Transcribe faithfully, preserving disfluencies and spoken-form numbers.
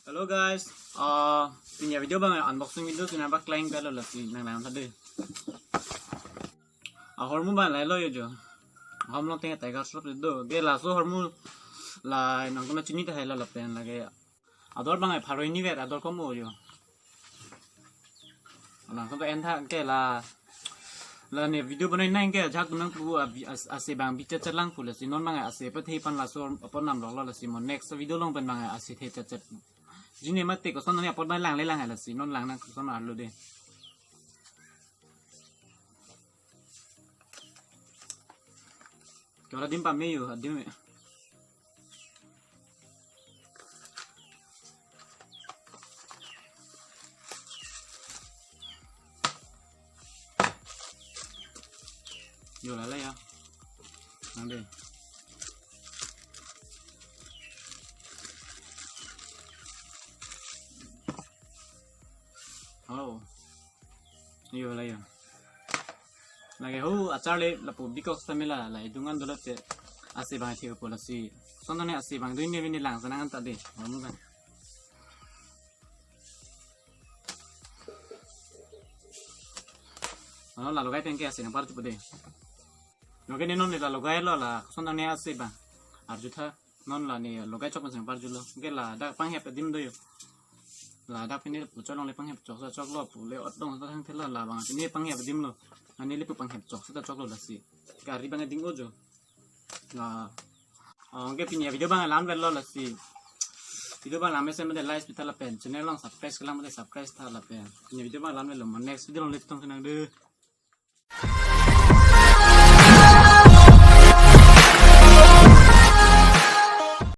Hello guys, uh, pini avideo abang unboxing video si nangpaklangpelo, lasi nanglang tha dei. Ahormu abang lahelo yo jo. Ahormu along ateng tiger shroff do. Ke laso ahormu la nangtum chini tahai, la lapen lake ador abang pharo hini ver, ador komo yo. Nangtum en tha ke la, la ne video banai nang ke ajahak nangpu abi as-, ase abang bichat chat lang pu, lasi non abang ase pathe pan laso apot namloklo, lasi mo next video along pen abang ase the chat chat. Jine mate koson ne apot abang langle lang, lasi non lang nang koson arlo dei. Kevang adim pame yo, adim. Yo, lala ya. Nang dei. Oh. Yo, la yo. Lake ho achar le lapu bikok stamela la idungan dolo te ase abang thek po, lasi. Sonta ne ase abang dui ne bini lang sanang anta dei. Ahormu abang. Ano la logai tangke ase nangparjupo dei. Logai ne non ne la logailo, la sonta ne ase abang arju tha. Non la ne logai chok pen si nangparjulo. Ke ladak panghep adim do yo. Ladak pini puchot along le panghep chok sa choklo, pu le otdong sa thang thela, la abang pini panghep adim lo. Ani le pu panghep chok sa ta choklo, lasi. Gari abang ding o jo. La, oh, ke pini avideo abang la-an verlo, lasi. Video abang la mesen mate like pi tha lapen channel along subscribe kelang mate subscribe tha lapen. Pini avideo abang la-an verlo, mo next video along le chetong tha nang dei.